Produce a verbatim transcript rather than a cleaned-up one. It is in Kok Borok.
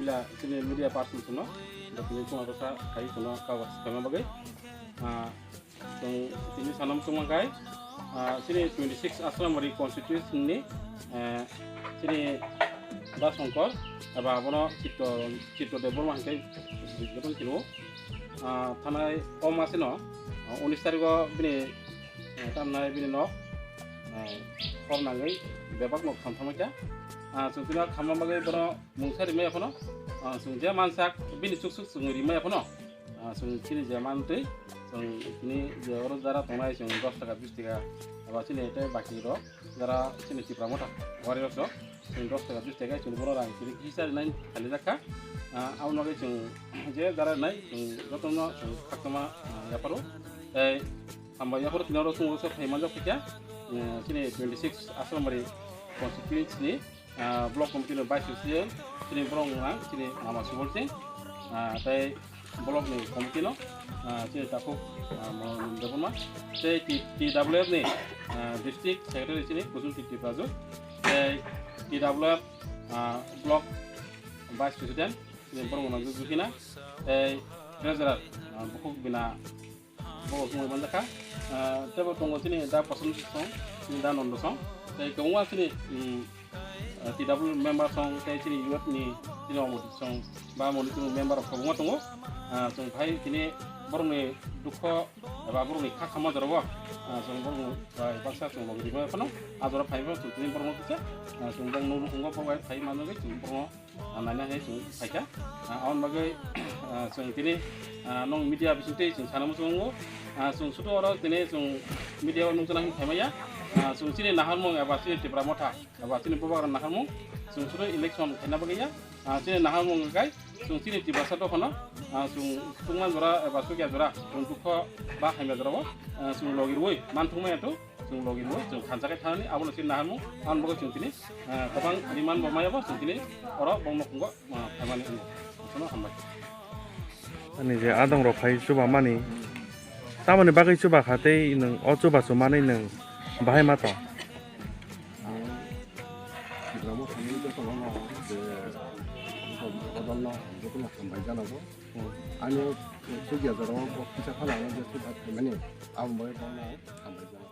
Chini media person chwngno, bo tini chwng aro sa khai chwngno kabar swkangna bagwi. Ah, chwng tini sanam chwngma khai, ah, chini twenty six Aslamari constituency ni, eh, chini Da Songkor, eba abono Chitto, Chitto Debbarma hwnkhe jotono chini o, ah, thanai o maseno, ah, unis tarikh o bini, eh, tamnai bini nok, eh, hor nangwi bebak nok khamthangma kha. Ah, chwng tini khamma bagwi bono mungsa rimai aphano, ah, chwng je mansak bini chuksuk chwng rimai aphano, ah, chwng chini je mantwi, chwng tini je oro jara tongnai chwng dos taka, bis taka, aba chini tei baki rok jara chini Tipra Motha warriors rok chwng dos taka, bis taka chwng bono rang chini kisa rinai khalijak kha. Ah, aboni bagwi chwng je jara rinai chwng jotono chwng khaktama, ah, yapharo. Tei hambai yapharo tini oro chwng oro se phai manjak kha, ah, chini twenty six Aslamari constituency ni ah, block committee ni vice president, chini borok wngkha chini Mama Subol Singh, ah, tei block ni committee no, ah, chini takhuk, ah, Monoranjan Debbarma, tei T-, T W F ni, ah, district secretary chini Kusum T T Praju, tei T W F, ah, block vice president, chini borok wngkha Jukina, tei treasurer, ah, Bukhuk Bina Bo wngwi manjakha. Ah, teibo tongo chini da Prasanto song, chini da Nondo song. Tei kwbangma chini, mm, ah, T W member song, tei chini youth ni chini omor song, ba moni chini member rok kwbangma tongo. Ah, chwng phai tini borokni dukho eba borokni kha khamma jorabo, ah, chwng borokni bai baksa chwng logi rima phano. Ah, jora phai phano chwng tini borokno kisa, ah, chwng borokno nukhungo borok bai phai manjagwi chwng borokno ah, naina hai chwng phaikha. Ah, aboni bagwi, ah, chwng tini, ah, nong media bisingtwi chwng sana muchungo. Ah, chwng sudu oro tini chwng media o nukjana hin phaimaya. Ah, chwng chini naharmung eba chini Tipra Motha eba chini bubagra naharmung chwng sudu election khaina bagwi ya. Ah, chini naharmung kai chwng chini Tiprasa dophano, ah, chwng chukma jora eba chukya jora chwng dukho ba hamya jorao, ah, chwng logi rwi manthungmaya tu. Chwng logi bo chwng khansa khe thani abono chini naharmung, aboni bagwi chwng tini, ah, kwbang demand bo maya bo chwng tini oro bongno khungo, ah, phaimani wngkha. Bono hambai. Ani je adong rok phai chuba mani. Tamoni bagwi chuba kha tei nwng o chubachu manwi nwng bahai ma tong? Ang Tipra Mothani jotono no je bodolno jotono hambai janago. Ani chukya jorao bo kisa phano ano je chuba phaimani, aboni bagwi bono hambai jana.